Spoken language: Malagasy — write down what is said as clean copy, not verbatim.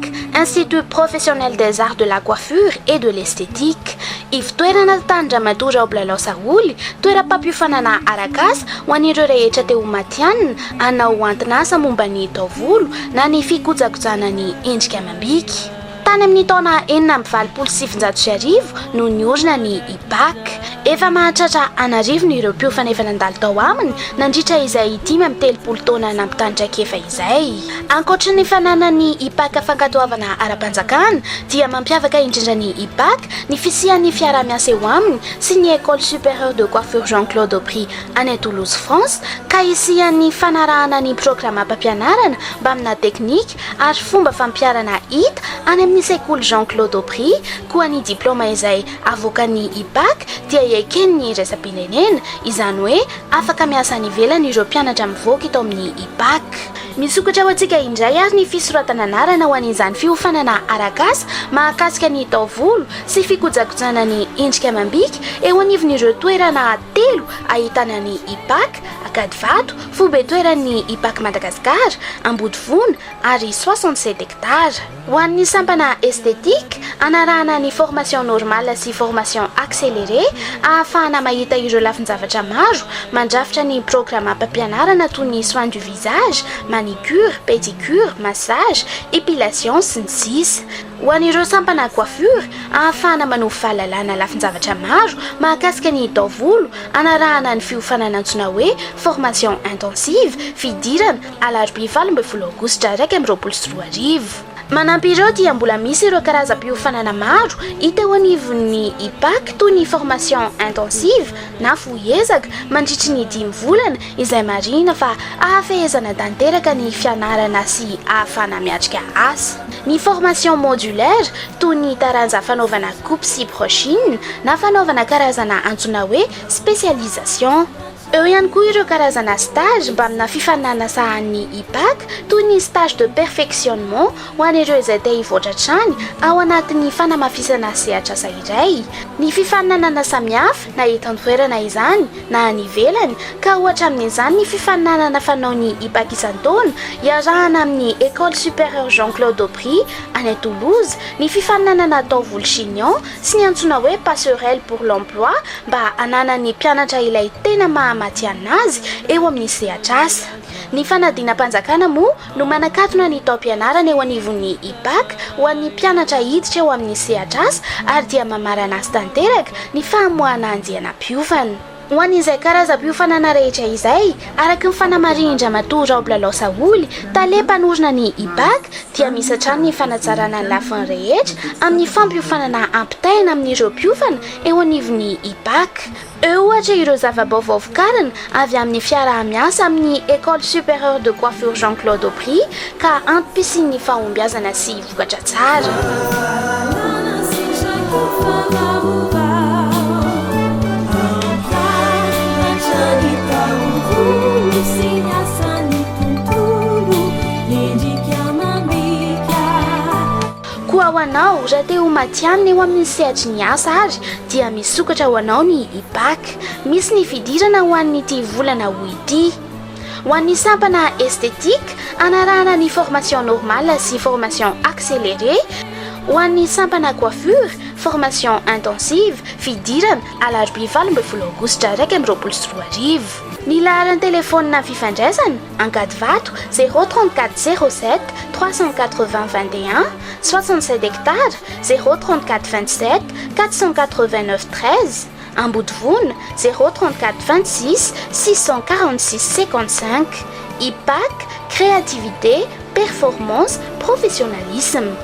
IPAC, Institut Professionnel des Arts de la Coiffure et de l'Esthétique. Ivotoerana tany-dRamatoa Raobilalao Saholy, toeram-pampiofanana arak'asa ho an'ireo rehetra te ho matihanina hanao anton'asa momba ny taovolo na ny fikojakojana ny endrika amam-bika. Tany amin'ny taona 1986 no niorina ny IPAC. Efa mahatratra an'arivony ireo mpiofana efa nandalo tao aminy nandritra izay 35 taona nampitany traikefa izay. Ankoatry ny fananan'ny IPAC fankatoavana ara-panjakana dia mampiavaka indrindra ny IPAC ny fisian'ny fiaraha-miasa eo aminy sy ny École Supérieure de Coiffure Jean Claude Aubry any Toulouse France ka hisian'ny fanarahana ny programam-pampianarana mbamina teknika ary fomba fampiharana hita any amin'ny sekoly Jean Claude Aubry koa ny diplaoma izay avoakan'ny IPAC dia eken'ny iraisam-pirenena, izany hoe afaka miasa any ivelany ireo mpianatra mivoaka eto amin'ny IPAC. Misokatra ho antsika indray ary ny fisoratana anarana ho an'izany fiofanana arak'asa mahakasika ny taovolo sy fikojakojana ny endrika amam-bika eo anivon'ireo toerana telo ahitana ny IPAC, Ankadivato, foibe toeran'ny IPAC Madagascar, Ambodivona ary 67 hectares. Ho an'ny sampana esthétique, anarahana ny formation normale sy formation accélérée ahafahana mahita ireo lafin-javatra maro mandrafitra ny programam-pampianarana toy ny soins du visage, manicure, pédicure, massage, épilation, sy ny sisa. Ho an'ireo sampana coiffure, ahafahana manovo fahalalana lafin-javatra maro mahakasika ny taovolo, anarahana ny fiofanana antsoina hoe formation intensive, fidirana, alarobia 18 aogositra 2021. Manampy ireo dia mbola misy ireo karazam-piofanana maro hita eo anivon'ny IPAC toy ny formation intensive na fohy ezaka mandritry ny dimy volana izay marihina fa ahafehezana tanteraka ny fianarana sy ahafahana miatrika asa. Ny formation modulaire toy ny taranja fanaovana coupe sy brushing na fanaovana karazana antsoina hoe spécialisation. Eo ihany koa ireo karazana stage mbamina fifaninanana sahanin'ny IPAC toy ny stage de perfectionnement ho an'ireo izay te hivoatra hatrany ao anatin'ny fanamafisana sehatr'asa iray. Ny fifaninanana samihafa na eto an-toerana izany na any ivelany ka ohatra amin'izany ny fifaninanana fanaon'ny IPAC isan-taona iarahana amin'ny École Supérieure Jean Claude Aubry any Toulouse, ny fifaninanana taovolo chignon sy ny antsoina hoe passerelle pour l'emploi mba hananan'ny mpianatra ilay tena maha-matihanina azy eo amin'ny sehatr'asa. Ny fanadinam-panjakana moa no manakatona ny taom-pianarana eo anivon'ny IPAC ho an'ny mpianatra hiditra eo amin'ny sehatr'asa ary dia mamarana azy tanteraka ny famoahana andiana mpiofana. Ho an'izay karazam-piofanana rehetra izay, araka ny fanamarihin-dRamatoa Raobilalao Saholy, tale mpanorina ny IPAC, dia misy hatrany ny fanatsarana ny lafiny rehetra amin'ny fampiofanana ampitaina amin'ireo mpiofana eo anivon'ny IPAC. Eo ohatra ireo zava-baovao vokarina avy amin'ny fiaraha-miasa amin'ny École Supérieure de Coiffure Jean Claude Aubry ka antom-pisian'ny fahombiazana sy vokatra tsara. Koa ho anao, raha te ho matihanina eo amin'ny sehatry ny asa ary dia misokatra ho anao ny IPAC. Misy ny fidirana ho an'ity volana ho ity. Ho an'ny sampana esthétique, anarahana ny formation normale sy formation accélérée. Ho an'ny sampana coiffure, formation intensive, fidirana, alarobia 18 aogositra 2021. Ny laharan-telefaonina fifandraisana, Ankadivato, 034 07 380 21, 67 hectares, 034 27 489 13, Ambodivona, 034 26 646 55. IPAC, créativité, performance, professionnalisme.